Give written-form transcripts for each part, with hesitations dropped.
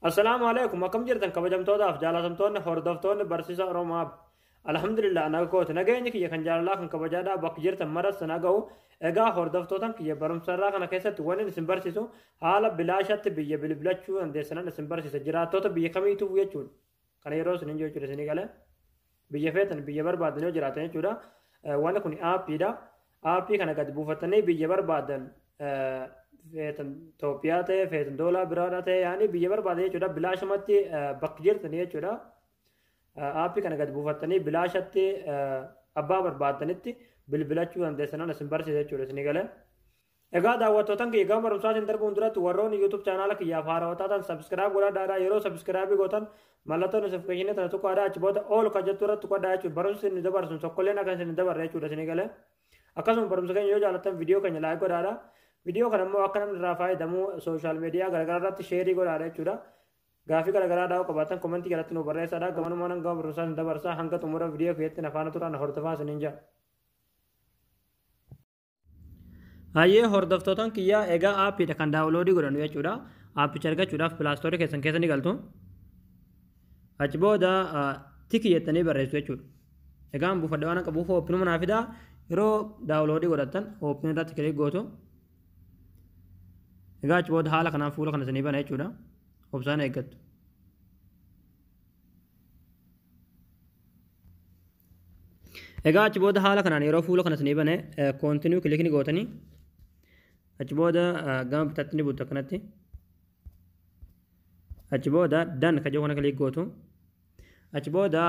Assalaamu alaikum, akkam jirtan kabajamtootaaf jaalatamtoonni hordoftoonni barsiisa Oromoo? Alhamdulillah, naga kooti. Nageenyi kiyya kan jaalalaa kan kabajaadhaa bakka jirtan maras sana ga'u. Egaa hordoftootan kiyya, barumsa irraa kana keessatti wanni isin barsiisu haala bilaashatti biyya bilbilachuu dandeessanan isin barsiisa, jiraattota biyya kamiituu jechuudha. Kana yeroo isin hin jechuudha, isinii galee, biyya feetan, biyya barbaadan yoo jiraatan jechuudha. Wanni kun aappiidha. Aappii kana gadi buufatanii biyya barbaadan, feetan Itoophiyaa ta'e, feetan doolaa biraadha ta'e, yaani biyya barbaadan jechuudha, bilaashumatti bakka jirtanii jechuudha. Aappii kana gadi buufatanii bilaashatti abbaa barbaadanitti bilbilachuu dandeessanan isin barsiisa jechuudha, isinii galee. Egaa daawwattootan kiyya, gama barumsaatiin darbuun duratti warroonni YouTube chaanaala kiyyaaf haarawaa taatan subscribe godhadhaadha. Yeroo subscribe gootan mallattoo notification tana tuqaadha. Achi booda all kan jettu irratti tuqadhaa jechuudha. Barumsi isin dabarsu tokkolleen akka isin dabarre jechuudha, isinii galee. Akkasuma barumsa keenya yoo jaallattan viidiyoo keenya like godhaadha. Viidiyoo kana immoo akka namni irraa fayyadamu social media garaagaraa irratti share godhaadha jechuudha. Gaafii garaagaraa daawwa qabaatan comment jalatti nu barreessaadha. Gamanumaan hanga barumsaa isin dabarsaa, hanga xumura viidiyoo kiyyatti afaana turaan hordofaa isiniin jedha. Hayyee hordoftootan kiyyaa, egaa aappiidha kan download godhannu jechuudha. Aappicha argachuudhaaf Play Store keessan keessa ni galtu. Achi booda Tiki jettanii barreessu jechuudha. Egaa buufadhe waan qabuuf openuma naa fidaa. Yeroo download godhattan open irratti click gootu. Egaa achi booda haala kanaan fuula kana isinii bana jechuudha. Obsaan eeggattu. Egaa achi booda haala kanaan yeroo fuula kana isinii bane continue click ni gootanii, achi booda gama bitaatti ni buttu akkanatti. Achi booda done ka jedhu kana click gootu. Achi booda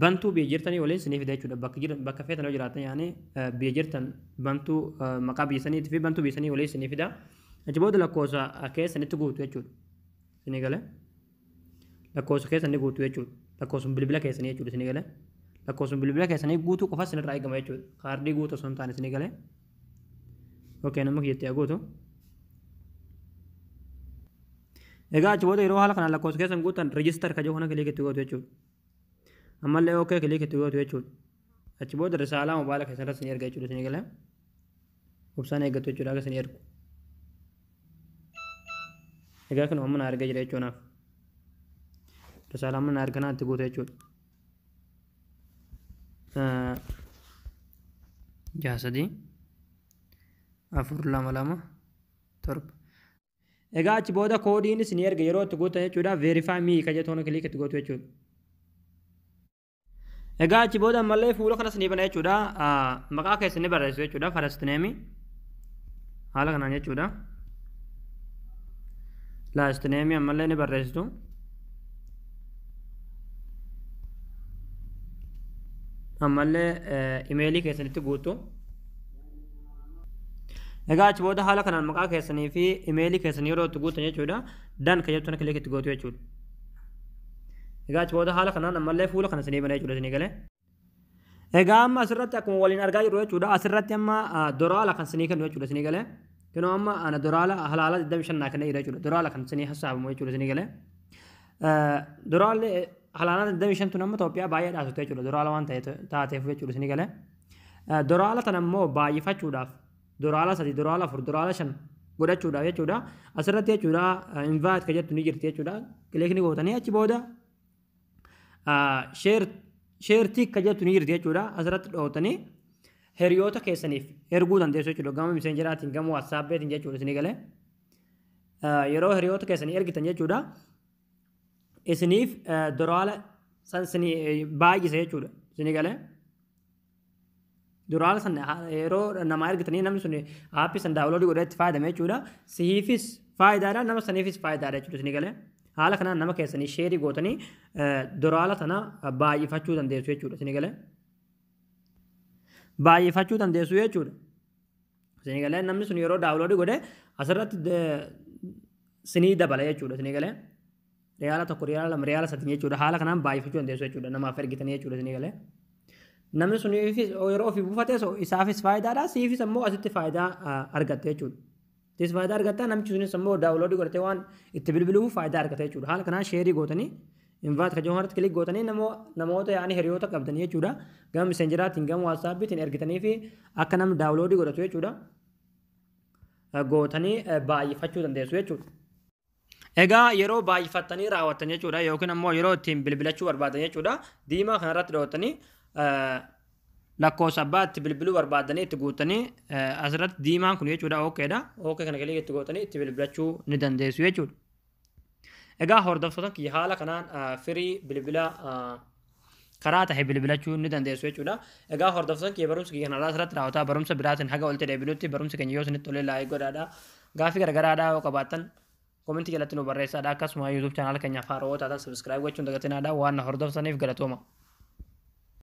bantuu biyya jirtanii waliin isinii fida jechuudha. Bakka jiran, bakka feetan yoo jiraatan, yaani biyya jirtan bantuu maqaa biyya saniitii fi bantuu biyya sanii waliin isinii fida. Achi booda lakkoofsa keessanitti guutu jechuudha. Isinii galee, lakkoofsa keessan ni guutu jechuudha. Lakkoofsuma bilbila keessanii jechuudha, isinii galee. Lakkoofsuma bilbila keessanii guutuu qofa isinirraa eegama jechuudha. Kaardii guutuu osoo hin taane, isinii galee. Okay, nama kiyyatti haa guutu. Egaa achi booda yeroo haala kanaan lakkoofsa keessan guutan register ka jedhu kana click itti gootu jechuudha. Ammallee okay click itti gootu jechuudha. Achi booda risaalaa mobaayila keessan irratti isin erga jechuudha, isinii galee. Obsaan eeggatu jechuudha akka isin ergu. Egaa kun amma na argaa jira jechuudha. Risaalaa amma na arganaa itti guutu jechuudha. 6 3 4 2 2 7. Egaa achi booda koodiin isin erga yeroo itti guutan jechuudha, verify me ka jettu kana click itti gootu jechuudha. Egaa achi booda ammallee fuula kanas ni bana jechuudha. Maqaa keessan ni barreessu jechuudha. First name haala kanaan jechuudha. Last name ammallee ni barreessitu. Ammallee imeelii keessanitti guutu. Egaa achi booda haala kanaan maqaa keessanii fi imeelii keessanii yeroo itti guutan jechuudha. Done ka jettu click itti gootu jechuudha. Egaa achi booda haala kanaan ammallee fuula kana isinii bana jechuudha, isinii galee. Egaa amma asirratti akkuma waliin argaa jirru jechuudha. Asirratti amma doraala kan isinii kennu jechuudha, isinii galee. Kunoo amma ana doraala halaala 25 naa kennee jira jechuudha. Doraala kan isinii hassaabamu jechuudha, isinii galee. Doraalli halaala 25 tun amma Itoophiyaa baay'ee dhaasutte jechuudha. Doraala waan taateef jechuudha, isinii galee. Doraala tan ammoo baay'ifachuudhaaf, doraala 3, doraala 4, doraala 5 godhachuudhaaf jechuudha. Asirratti jechuudha, invite ka jettu ni jirti jechuudha. Click ni gootanii achi booda share Tik ka jettu ni jirti jechuudha. Asirratti dhootanii hiriyoota keessaniif erguu dandeessu jechuudha. Gama Messengeraatiin, gama WhatsAppiitiin jechuudha, isinii galee. Yeroo hiriyoota keessanii ergitan jechuudha, isiniif doraala san isinii baay'isa jechuudha. Isinii galee. Doraala san yeroo namaa ergitanii namni sun aappii san download godhee itti fayyadame jechuudha. Siifis faayidaadha, nama saniifis faayidaadha jechuudha, isinii galee. Haala kanaan nama keessanii share gootanii doraala sana baay'ifachuu dandeessu jechuudha, isinii galee. Baay'ifachuu dandeessu jechuudha. Isinii galee, namni sun yeroo download godhe asirratti sinii dabala jechuudha, isinii galee. Riyaala 1, riyaala 2, riyaala 3 jechuudha. Haala kanaan baay'ifachuu dandeessu jechuudha. Namaaf ergitanii jechuudha, isinii galee. Namni sun yeroo ofii buufates isaafis faayidaadha. Siifis ammoo asitti faayidaa argatte jechuudha. Tis faayidaa argatta, namichi sunis ammoo download godhatee waan itti bilbiluuf faayidaa argata jechuudha. Haala kanaan share gootanii invite ka jedhu click gootanii namoota, yaani hiriyoota qabdanii jechuudha. Gama Messengeraatiin, gama WhatsAppiitiin ergitanii fi akka namni download godhatu jechuudha. Gootanii baay'ifachuu dandeessu jechuudha. Egaa yeroo baay'ifattanii raawwattan jechuudha, yookiin ammoo yeroo ittiin bilbilachuu barbaadan jechuudha. Diimaa kanarratti dhootanii lakkoofsa abbaa itti bilbiluu barbaadanii itti guutanii, asirratti diimaan kun jechuudha OKdha. OK kana click itti gootanii itti bilbilachuu ni dandeessu jechuudha. Egaa hordoftoota kiyya, haala kanaan firii bilbila karaa tahe bilbilachuu ni dandeessu jechuudha. Egaa hordoftoota kiyya, barumsa kiyya kanarraa asirratti raawwataa. Barumsa biraatiin haga walitti deebinutti, barumsi keenya yoo isinitti tolee like godhaadha. Gaafii garagaraadhaa yoo qabaattan commentii jalatti nu barreessaadha. Akkasuma YouTube channel keenyaaf haarawoo taatan subscribe gochuun dagatinaadha. Waan na hordoftaniif galatooma.